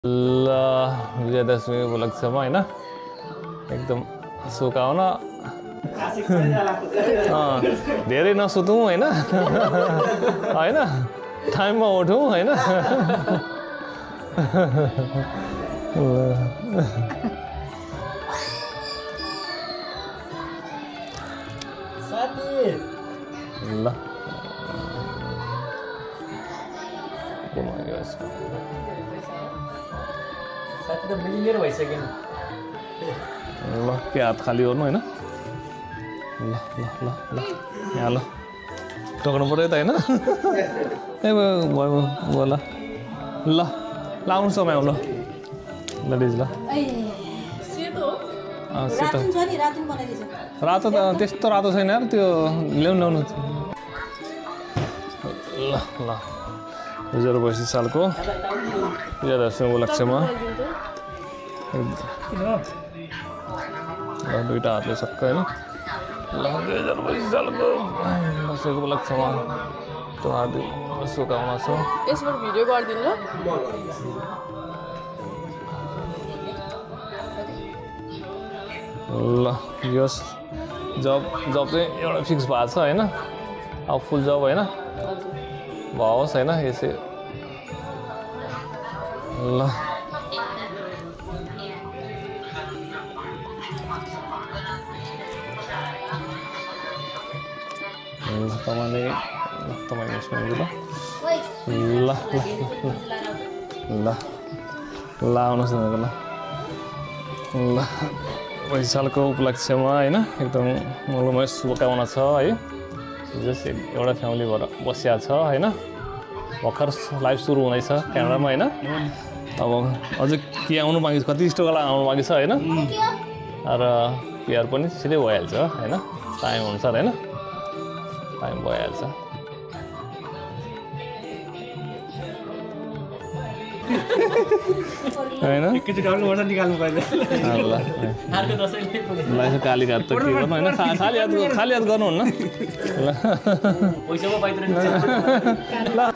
ल विजयदशमी उपलक्ष्यमा हैन एकदम सुकाउन धेरै नसुतौँ हैन हैन टाइममा उठौँ हैन साथी ल घुमायो यसको साथी त मिलिनियर भइसक्यो नि ल के हात खाली गर्नु हैन ल ल ल ल यहाँ ल टक्नु पर्यो त हैन ए भयो ल ल लाउनु समय हो ल लडिज ल सेतो सेतो रातुन छ नि रातुन बनाइदिन्छ रातो त त्यस्तो रातो छैन यार त्यो ल्याउनु ल ल 2022 सालको विजयदशमी उपलक्ष्यमा दुईटा हातले सक्क होइन ल 2022 सालको दसैँको उपलक्ष्यमा त्यो हार्दिक शुभकामना छ यसबाट भिडियो गरिदिनु ल यस जब चाहिँ एउटा फिक्स भएको छ होइन अब फुल जब होइन भओस् होइन यसै ल तपाईँले ल ल ल आउनुहोस् न ल ल 22 सालको उपलक्ष्यमा होइन एकदम मनोमय शुभकामना छ है जस एउटा फ्यामिली भएर बसिया छ होइन भर्खर लाइभ सुरु हुँदैछ क्यामेरामा होइन अब अझै के आउनु बाँकी छ कति स्टोकला आउनु बाँकी छ होइन र केयर पनि सिधै भइहाल्छ होइन टाइम अनुसार होइन टाइम भइहाल्छ होइन एकैचोटि आउनुपर्छ निकाल्नु पर्ने ल अर्को दसैँले कालीघाट त के गर्नु होइन खाली याद गर्नुहुन्न ल पैसा पो बाहिर ल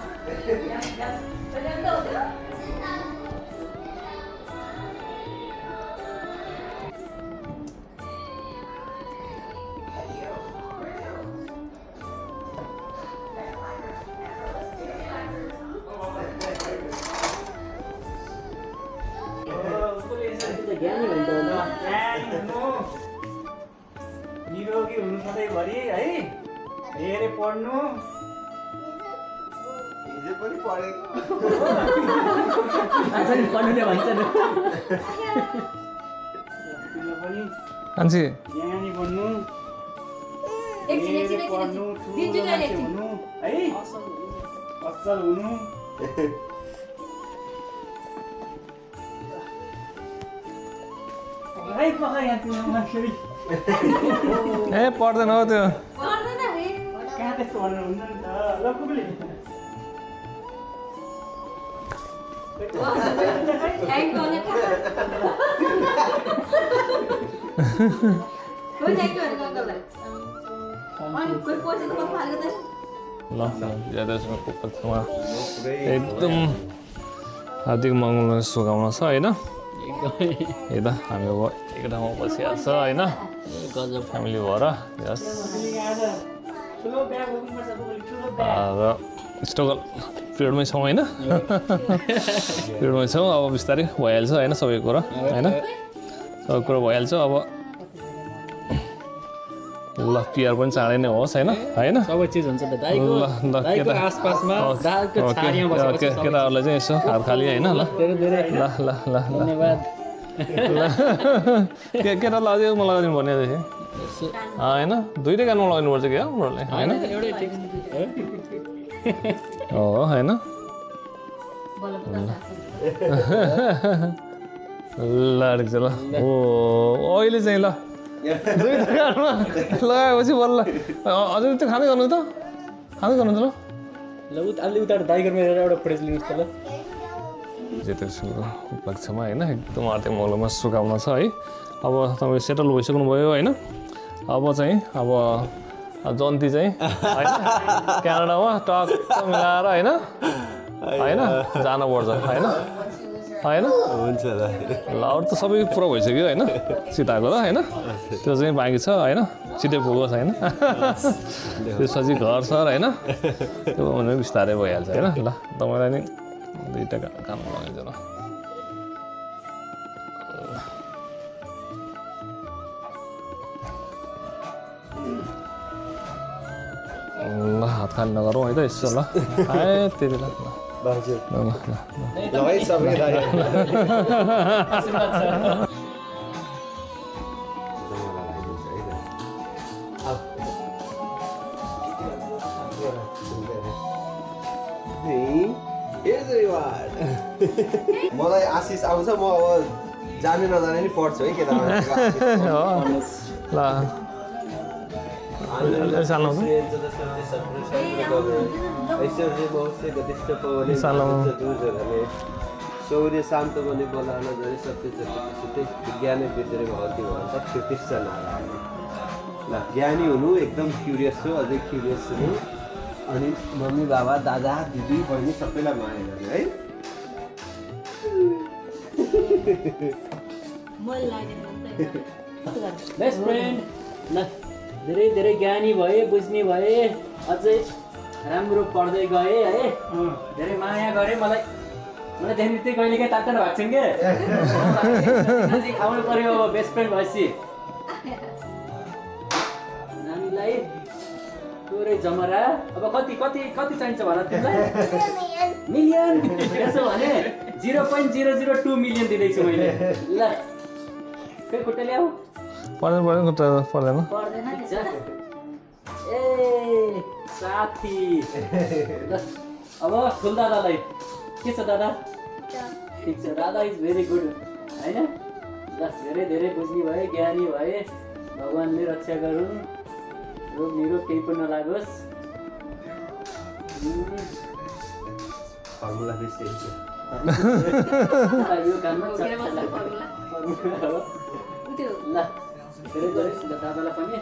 निरोगी हुनु सधैँभरि है धेरै पढ्नु हिजो पनि पढेको पढ्नुले भन्छ नि पनि मान्छे यहाँ पढ्नु एकछिन पढ्नु दिन्छु जहिले एकछिन हुनु है असल हुनु है पका यहाँ तिमीमा फेरि ए पर्दैन हो त्यो गर्दैन हे कहाँ त्यस्तो भन्नु हुन्छ नि त ल कुकुरले थ्याङ्क गर्ने कोही थ्याङ्क गर्ने अङ्कललाई अनि कोही पैसा त मलाई फालेको त ल विजयदशमीको उपलक्ष्यमा एकदम हार्दिक मङ्गलमय शुभकामना छ होइन हेर्दा हामी अब एक ठाउँमा बसिहाल्छ होइन फ्यामिली भएर यस र स्ट्रगल पिरियडमै छौँ होइन पिरियडमै छौँ अब बिस्तारै भइहाल्छ होइन सबै कुरा होइन सबै कुरा भइहाल्छ अब ल पिआर पनि चाँडै नै होस् होइन होइन सबै चिज हुन्छ त दाइको दाइको आसपासमा दाइको छायामा बसेको छ केटाहरूलाई चाहिँ यसो हात खाली होइन ल धेरै धेरै ल ल ल ल धन्यवाद केटालाई अझै म लगाइदिनु पर्ने थिएँ होइन दुइटै कानमा लगाइदिनु पर्छ क्या उनीहरूले होइन एउटै ठिक हो होइन ल ठिक छ ल ओ अहिले चाहिँ ल दुइटै कानमा लगाएपछि बल्ल अझै त्यो खाँदै गर्नु त खाँदै गर्नु त ल ल अलि उता दाइको मेरो एउटा फुटेज लिनुहोस् त ल विजयदशमीको उपलक्ष्यमा होइन एकदम हार्दिक मङ्गलमय शुभकामना छ है अब तपाईँ सेटल भइसक्नु भयो होइन अब चाहिँ अब जन्ती चाहिँ होइन क्यानाडामा टक्क मिलाएर होइन होइन जानुपर्छ होइन होइन हुन्छ दाइ ल अरू त सबै पुरा भइसक्यो होइन सीताको त होइन त्यो चाहिँ बाँकी छ होइन छिटै पुगोस् होइन त्यसपछि घर सर होइन त्यो भने बिस्तारै भइहाल्छ होइन ल तपाईँलाई नि दुईवटा काम लगाइदिनु ल हात खाली नगरौँ है त यसो ल आए त्यति ल लगाइ सबै दाइ मलाई आशिष आउँछ म अब जाने नजाने नि पढ्छु है ल शौर्य शान्त बने बोलाउन जरे सत्य सुते ज्ञानै बिर्सेर भर्ती भन्छ कृतिश्च नारायण ल ज्ञानी हुनु एकदम क्युरियस छु अझै क्युरियस हुनु अनि मम्मी बाबा दादा दिदी बहिनी सबैलाई माया गर्ने है बेस्ट फ्रेन्ड ल धेरै धेरै ज्ञानी भए बुझ्ने भए अझै राम्रो पढ्दै गए है धेरै माया गरे मलाई त्यहाँनिर चाहिँ कहिलेकाहीँ टाढा भएको छन् क्या नजिक आउनु पर्यो अब बेस्ट फ्रेन्ड भएपछि नानीलाई पुरै जमरा अब कति कति कति चाहिन्छ भन तिमीलाई मिलियन त्यसो भने 0.002 मिलियन दिँदैछु मैले ल फेरि खुट्टा ल्याऊ पर्दैन पर्दैन ए साथी ल अब ठुल दादालाई के छ दादा ठिक छ दादा इज भेरी गुड होइन ल धेरै धेरै बुझ्ने भए ज्ञानी भए भगवान्ले रक्षा गरून् रोग निरोग केही पनि नलागोस् फर्मुला बेसी यो काममा ल धेरै धेरै दादालाई पनि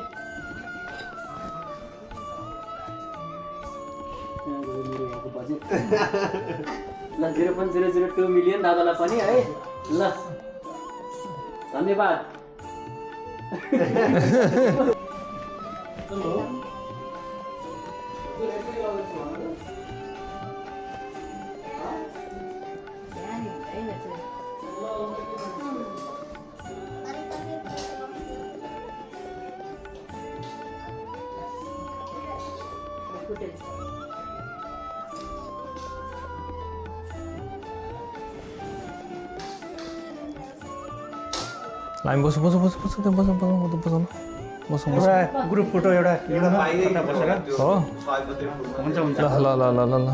ल 0.002 मिलियन दादालाई पनि है ल धन्यवाद लाइन बस ग्रुप फोटो एउटा हो हुन्छ हुन्छ ल ल ल ल ल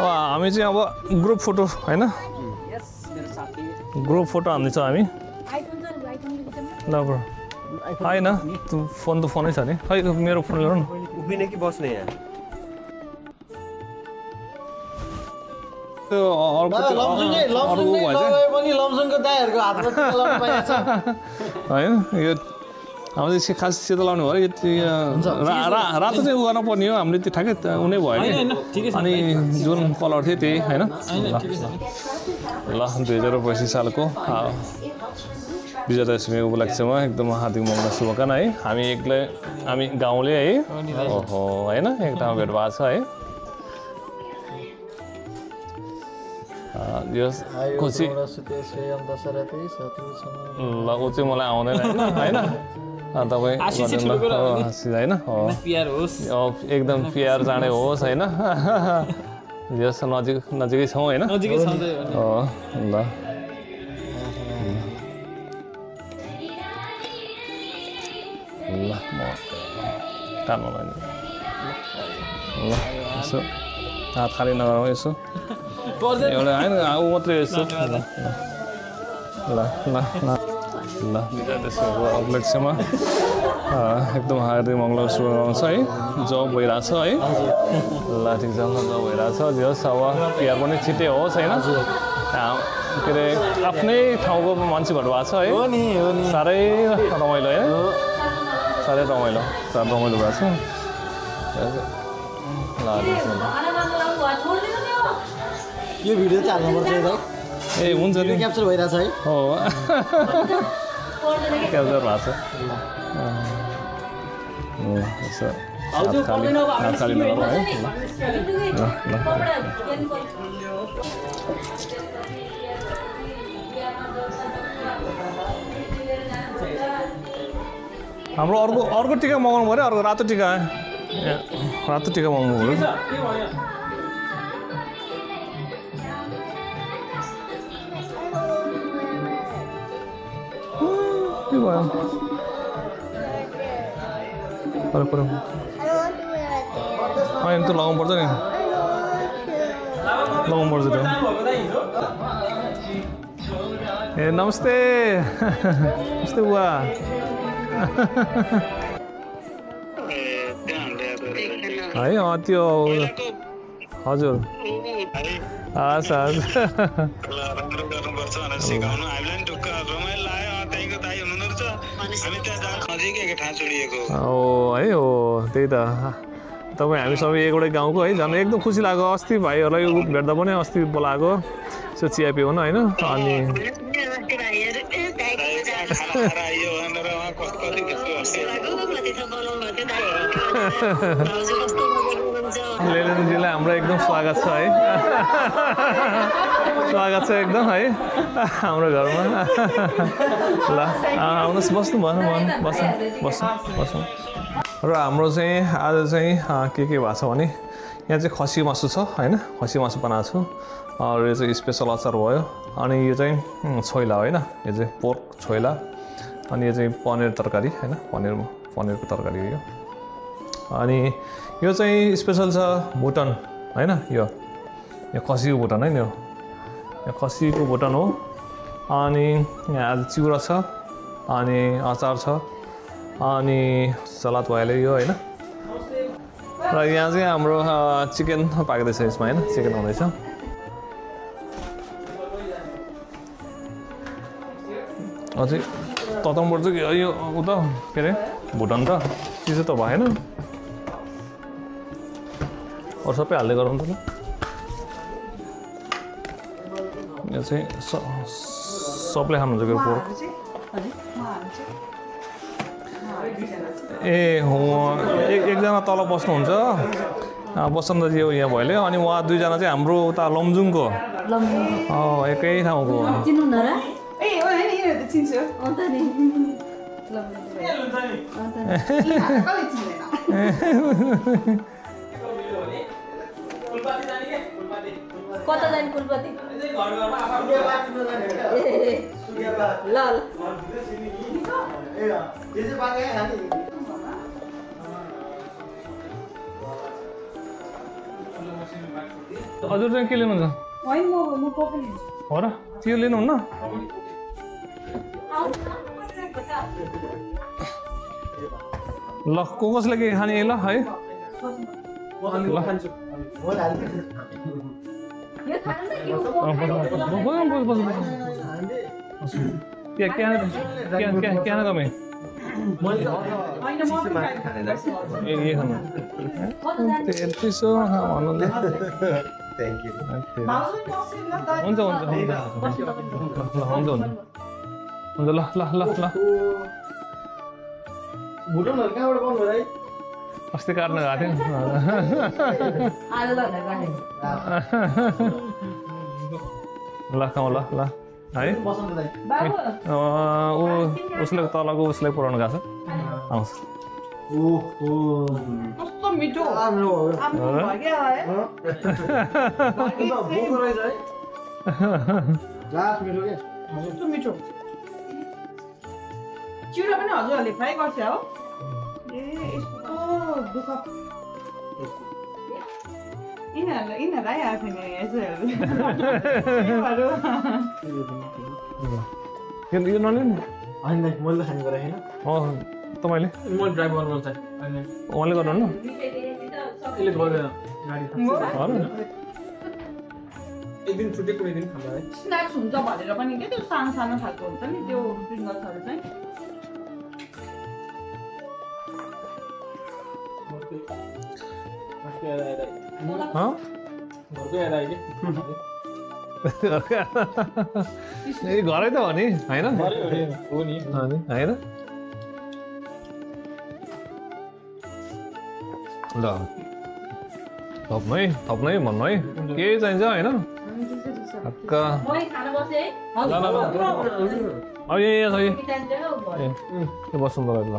हामी चाहिँ अब ग्रुप फोटो होइन ग्रुप फोटो हान्दैछौँ हामी ल ब्रो होइन फोन त फोनै छ नि खै मेरो फोन ल्याउनु न उभिने कि बस्ने यहाँ त्यो अर्को होइन यो हामीले चाहिँ खास सेतो लाउनु भयो रातो चाहिँ उ गर्न पर्ने हो हामीले त्यो ठ्याक्कै उनी भयो कि अनि जुन कलर थियो त्यही होइन ल 2085 सालको विजयादशमी उपलक्ष्यमा एकदम हार्दिक मङ्गल शुभकामना है हामी गाउँले है ओहो होइन एक ठाउँमा भेट भएको छ है यो कोची ल ऊ चाहिँ मलाई आउँदैन होइन तपाईँ होइन एकदम प्यार जाँडै होस् होइन यस नजिकै छौँ होइन ल ल म कानमा ल यसो हात खाली नगरौँ यसो एउटा होइन ऊ मात्रै यसो ल विजयादशमीको उपलक्ष्यमा एकदम हार्दिक मङ्गल शुभकामना छ है जब भइरहेछ है ल ठिक छ जब भइरहेछ जे होस् अब प्यार पनि छिट्टै होस् होइन के अरे आफ्नै ठाउँको मान्छे भन्नुभएको छ है हो नि साह्रै रमाइलो है साह्रै रमाइलो भएको छ ल यो भिडियो चाहिँ हाल्नुपर्छ है ए हुन्छ नि क्याप्चर भइरहेछ है हो क्याप्चर भएको छ यसो हातताली लगाउँ है हाम्रो अर्को टिका मगाउनु पऱ्यो अर्को रातो टिका मगाउनु पऱ्यो के भयो पऱ्यो होइन त लगाउनु पर्छ नि लगाउनु पर्छ त्यो ए नमस्ते नमस्ते बुवा है त्यो हजुर हस् हो है हो त्यही त तपाईँ हामी सबै एउटै गाउँको है झन् एकदम खुसी लाग्यो अस्ति भाइहरूलाई भेट्दा पनि अस्ति बोलाएको यसो चिया पिउन होइन अनि लेलेनजीलाई हाम्रो एकदम स्वागत छ है स्वागत छ एकदम है हाम्रो घरमा ल आउनुहोस् बस्नु भएन बस्नु र हाम्रो चाहिँ आज चाहिँ के भएको छ भने यहाँ चाहिँ खसी मासु छ होइन खसी मासु बनाएको छु र यो चाहिँ स्पेसल अचार भयो अनि यो चाहिँ छोइला होइन यो चाहिँ पोर्क छोइला अनि यो चाहिँ पनिर तरकारी होइन पनिरको तरकारी हो यो अनि यो चाहिँ स्पेसल छ भुटन होइन यो खसीको भुटन है यो खसीको भुटन हो अनि यहाँ आज चिउरा छ अनि अचार छ अनि सलाद भइहाल्यो यो होइन र यहाँ चाहिँ हाम्रो चिकन पाक्दैछ यसमा होइन चिकन हुँदैछ अझै तताउनुपर्छ कि यो उता के अरे भुटन त चिसो त भएन अरू सबै हाल्दै गरौँ त ल यो चाहिँ सबले खानुहुन्छ कि पोर्क ए हो एकजना तल बस्नुहुन्छ बसन्तजी यहाँ भइहाल्यो अनि उहाँ दुईजना चाहिँ हाम्रो उता लमजुङको एकै ठाउँको कता जाने कुलपति ल हजुर चाहिँ के लिनुहुन्छ हो र त्यो लिनुहुन्न ल कसले के खाने ल है क्या तपाईँ ए खानु त्यसो भन्नु हुन्छ ल भुटनहरु कहाँबाट बन्द भयो है अस्ति काट्न गएको थियो ल खाउँ ल है उसले तलको उसलाई पुऱ्याउनु गएको छ आउँछ कस्तो मिठो कस्तो मिठो चिउरा पनि हजुरहरूले फ्राई गर्छ हो ए यस्तो दुःख यिनीहरूलाई आएको नि यो नलिनु होइन मैले त खाने गरेँ होइन तपाईँले मैले ड्राइभ गर्नु पर्छ उहाँले गर्नुहुन्न यसले गर्दैन गाडी एक दिन छुट्टै कुनै दिन खाँदा है स्न्याक्स हुन्छ भनेर पनि के त्यो सानो सानो खालको हुन्छ नि त्यो प्रिङ्गल्सहरू चाहिँ घरको याद आयो ए घरै त हो नि होइन हो नि होइन ल थप्नै भन्नु है के चाहिन्छ होइन हक्क खाना बसे है ल ल ल अब यहाँ छ यो बस्नु तपाईँ ल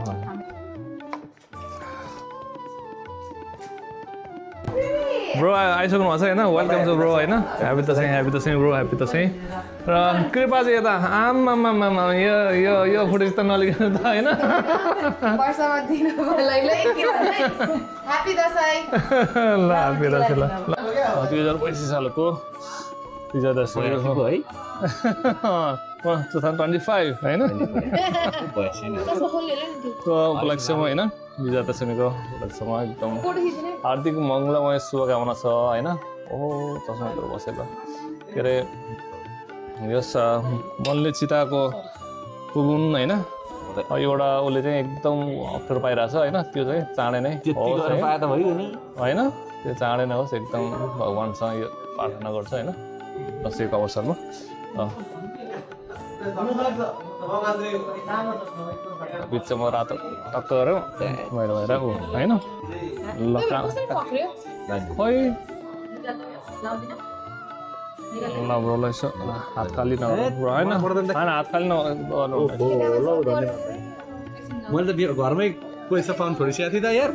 ब्रो आइसक्नु भएको छ होइन वेलकम छ ब्रो होइन ह्याप्पी त चाहिँ ब्रो ह्याप्पी त चाहिँ र कृपा चाहिँ यता आमामामा यो फुटेज त नलिकनु त होइन वर्षमा दिन मलाई के भन्ने ह्यापी दशैं ल ह्याप्पी दशैं ल 2025 सालको विजय दशमी है 2025 होइन उपलक्ष्यमा होइन विजय दशमीको उपलक्ष्यमा एकदम हार्दिक मङ्गलमय शुभकामना छ होइन चस्मातिर बसेर के अरे यस मनले चिताएको पुगुन् होइन एउटा उसले चाहिँ एकदम अप्ठ्यारो पाइरहेछ होइन त्यो चाहिँ चाँडै नै होइन त्यो चाँडै नै होस् एकदम भगवान्सँग यो प्रार्थना गर्छ होइन दसैँको अवसरमा बिचमा रातो टक्क गऱ्यो भएर होइन ल खै ल ब्रोलाई यसो हात खाली नगर्नु होइन हात खाली नगर्नु मैले त घरमै पैसा पाउनु छोडिसकेको थिएँ त यार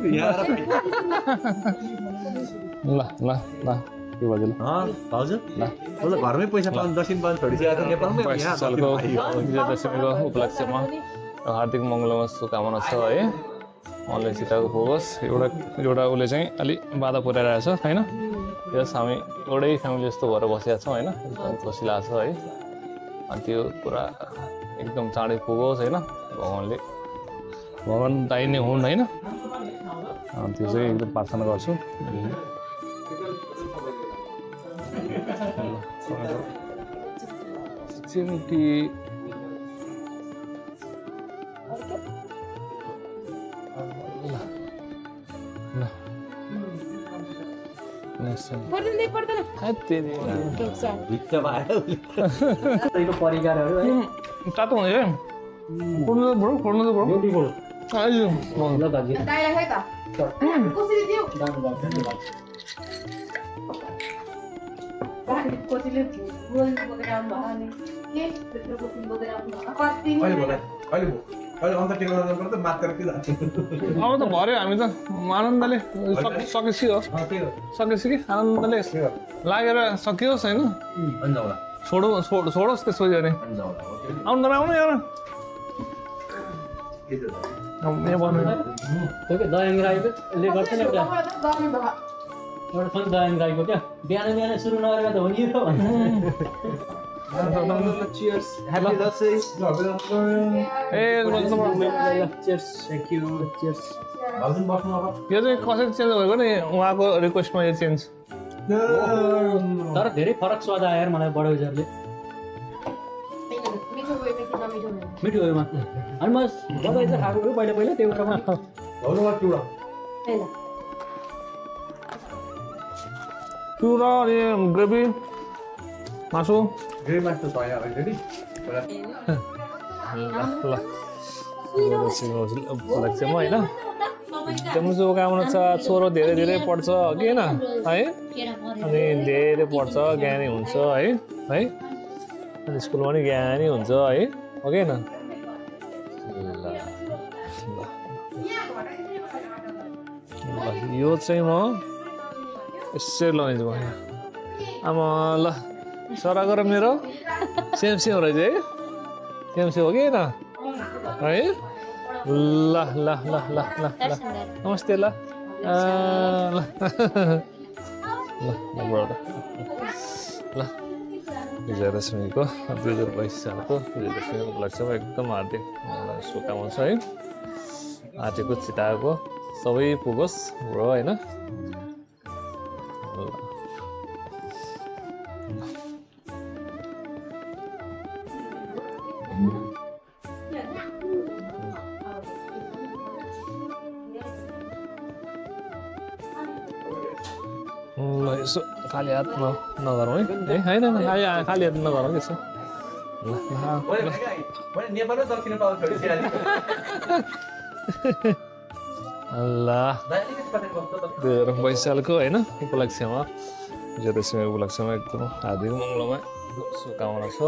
ल ल ल के भन्छ हजुर ल घरमै पैसा पाउनु दक्षिण पाउनु छोडिसकेको थिएँ नेपालमै 25 सालको विजय दशमीको उपलक्ष्यमा हार्दिक मङ्गलमय शुभकामना छ है मनले चिताएको पुगोस् एउटा उसले चाहिँ अलिक बाधा पुऱ्याइरहेछ होइन यस हामी एउटै फ्यामिली जस्तो भएर बसेका छौँ होइन एकदम खुसी लाग्छ है अनि त्यो कुरा एकदम चाँडै पुगोस् होइन भगवान् दाइ नै हुन् होइन त्यो चाहिँ एकदम प्रार्थना गर्छु चिम्टी तातो हुन्छ फोड्नु त अब त भर्यो हामी त आनन्दले सकेपछि हो सकेपछि कि आनन्दले लागेर सकियोस् होइन छोडोस् त्यसपछि अनि आउनु त आउनु यहाँ दयाङ राईले गर्छ नि एउटा छ नि दयाङ राईको क्या बिहान सुरु नगरेर त हो नि Cheers. Happy Dasai. यो चाहिँ कसरी चेन्ज भएको नि उहाँको रिक्वेस्टमा यो चेन्ज तर धेरै फरक स्वाद आयो यार मलाई बडो हिजोले मिठो हो मात्र अनि म बडो हिजो खाएको हो पहिला त्यो एउटा चुरा अनि ग्रेभी मासु उपलक्ष्यमा होइन एकदम शुभकामना छ छोरो धेरै धेरै पढ्छ कि होइन है अनि धेरै पढ्छ ज्ञानी हुन्छ है अनि स्कुलमा पनि ज्ञानी हुन्छ है हो कि होइन यो चाहिँ म यसरी लगाइदिन्छु भयो आमा ल सरा गर मेरो सेमसी हो रहेछ है सेमसी हो कि होइन है ल ल ल ल ल ल नमस्ते ल ल ल विजय दशमीको 2022 सालको विजय दशमी उपलक्ष्यमा एकदम हार्दिक शुभकामना छ है आँटेको चिताएको सबै पुगोस् हो होइन ल यसो खाली हात नगरौँ है होइन खाली हात नगरौँ यसो नेपालमै दक्षिण पाउ ल 2022 सालको होइन उपलक्ष्यमा विजयदशमी उपलक्ष्यमा एकदम हार्दिक मङ्गलमा शुभकामना छ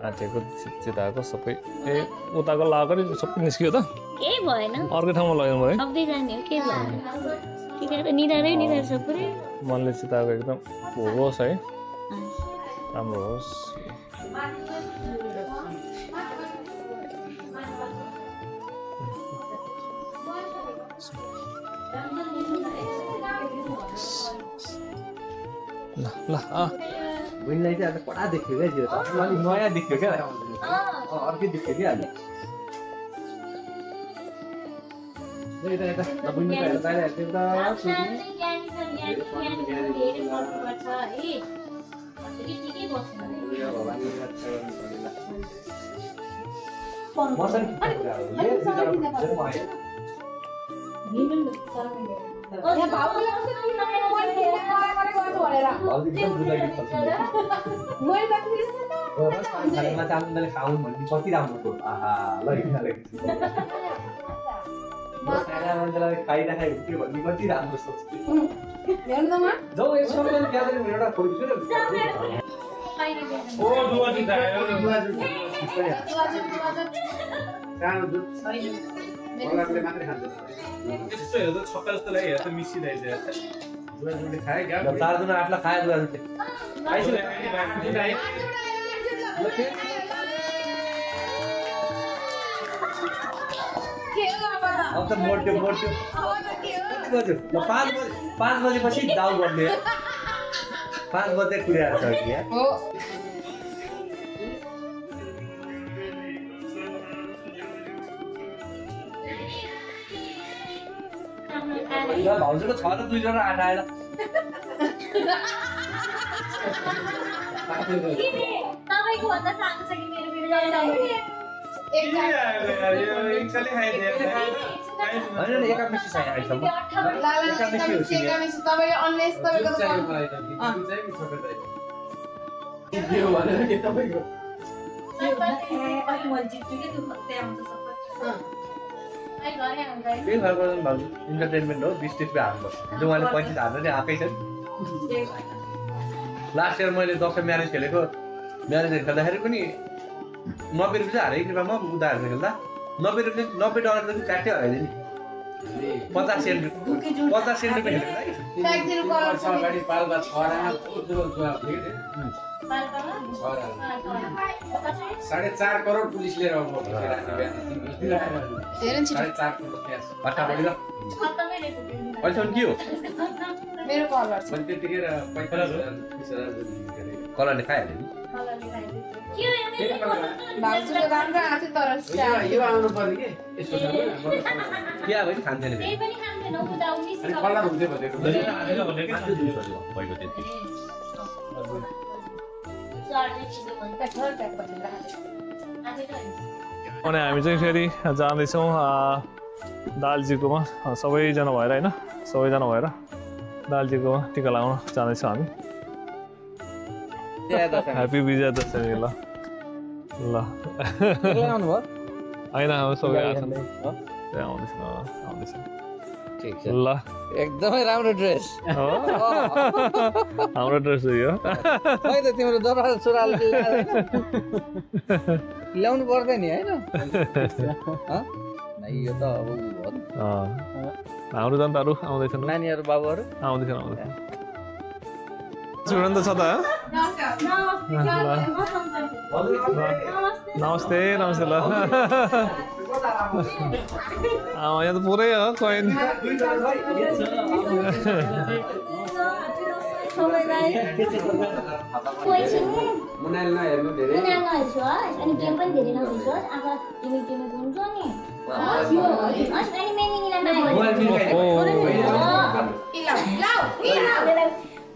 आँटेको चिताएको सबै उताको लगाएको नि सबै निस्कियो त केही भएन अर्कै ठाउँमा लग्नु भयो सक्दै जाने हो के भयो निधारै छ पुरै मनले चिताएको एकदम होस् है राम्रो होस् ल ल बहिनीलाई चाहिँ आज कडा देख्यो क्या त्यो अलिक नयाँ देख्यो क्या अर्कै देख्यो क्या अहिले यता यता बहिनी बाहिर खाउँ भन्ने कति राम्रो आहा ल मान्छेलाई खाइराखेको हुन्थ्यो भन्ने कति राम्रो सोच जाउँ यसमा ग्यादरिङ एउटा खोल्छु सानो दुध मात्रै खान्छ त्यस्तो हेर्दा छक्का जस्तो लाग्यो हेर्दा मिसिरहेछ दुवाजुले खाए क्या चारजना आठलाई खायो दुवाजुले अब त मोट्यो कति बज्यो ल 5 बजेपछि दाउ गर्ने 5 बजे कुरिरहेको छ कि भाउजूको छ र 2 जना आटा आएर तपाईको भन्दा सानो छ कि मेरो एकादशी छैन अहिलेसम्म त्यही भएर भाउजू इन्टरटेनमेन्ट हो 20 रुपियाँ हाल्नुपर्छ हिजो उहाँले 35 हाल्नु नै आएकै छ लास्ट इयर मैले दसैँ म्यारेज खेलेको म्यारेजहरू खेल्दाखेरि पनि 90 रुपियाँ हारे कृपयामा उदाहरण खेल्दा 90 डलर जति काट्यो हराइदियो नि 50 सेन्ट रुपियाँ $4.5 करोड पुलिस लिएर अहिलेसम्म के हो मेरो कलर छ त्यतिखेर कलरले खाइहाल्यो नि भाउजूको राम्रो आएको तर यो आउनु पर्ने के यस्तो के अब खान्थेन केही पनि खाँदैन उदाउ मिस कलर हुन्थ्यो भनेको अनि हामी चाहिँ फेरि जाँदैछौँ दालजीकोमा सबैजना भएर होइन सबैजना भएर दालजीकोमा टिका लगाउन जाँदैछौँ हामी ह्याप्पी विजय दशमी ल ल होइन अब सबै आउँदैछ ल एकदमै राम्रो ड्रेस हाम्रो ड्रेस हो यो खै त तिम्रो दरबार सुराल ल्याउनु पर्दैन नि होइन यो त अब हाम्रो जनताहरू आउँदैछन् नानीहरू बाबुहरू आउँदैछन् सुनन्द छ त नमस्ते नमस्ते ल यहाँ त पुरै हो कोइन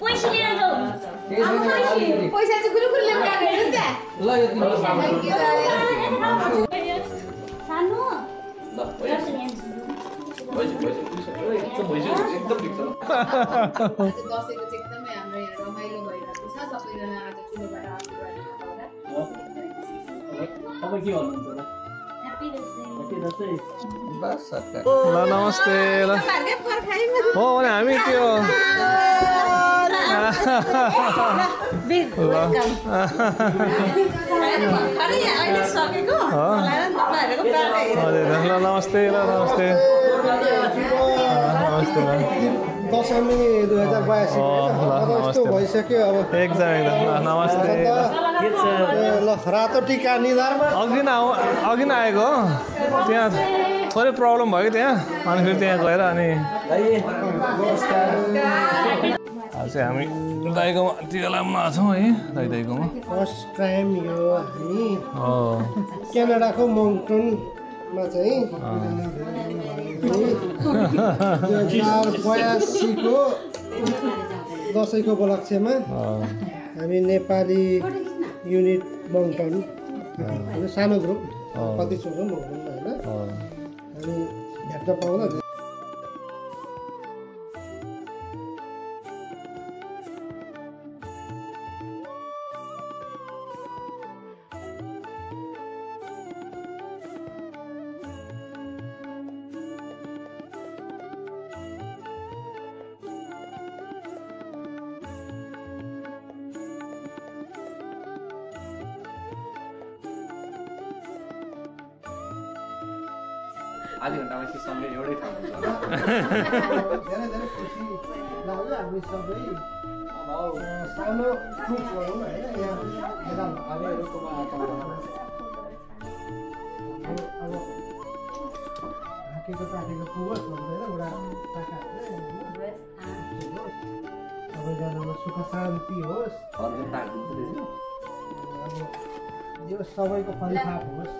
पैसा लिएर जाऊ पैसा चाहिँ गुरुकुल लिएर गएको नि त्यहाँ ल यो तिम्रो सानो एकदम ठिक छ दसैँको चाहिँ एकदमै हाम्रो यहाँ रमाइलो भइरहेको छ सबैजना आज ठुलोबाट आशीर्वाद तपाईँ के भन्नुहुन्छ होला बस सरकार ल नमस्ते ल हो भने हामी त्यो हजुर ल नमस्ते ल नमस्ते नमस्ते दशमी 2082 यस्तो भइसक्यो अब एकदम एकदम ल नमस्ते ल रातो टिका निधारमा अघि न आएको हो त्यहाँ थोरै प्रब्लम भयो कि त्यहाँ अनि फेरि त्यहाँ गएर अनि आज चाहिँ हामी दाइकोमा टिका लाउन आएको छौँ है दाइकोमा फर्स्ट टाइम यो हामी क्यानाडाको मोन्टनमा चाहिँ 2082 को दसैँको उपलक्ष्यमा हामी नेपाली युनिट मोन्टन सानो ग्रुप कति छौँ मोन्टनमा होइन हामी भेट्न पाउँदा आधी घन्टामा चाहिँ सँगै एउटै ठाउँमा धेरै धेरै खुसी लाग्यो हामी सबै सानो ग्रुप भनौँ होइन यहाँ हामीहरूकोमा अब हाँकेको ताकेको पुगोस् भन्दैन एउटा सबैजनामा सुख शान्ति होस् अब यो सबैको फलिफाप होस्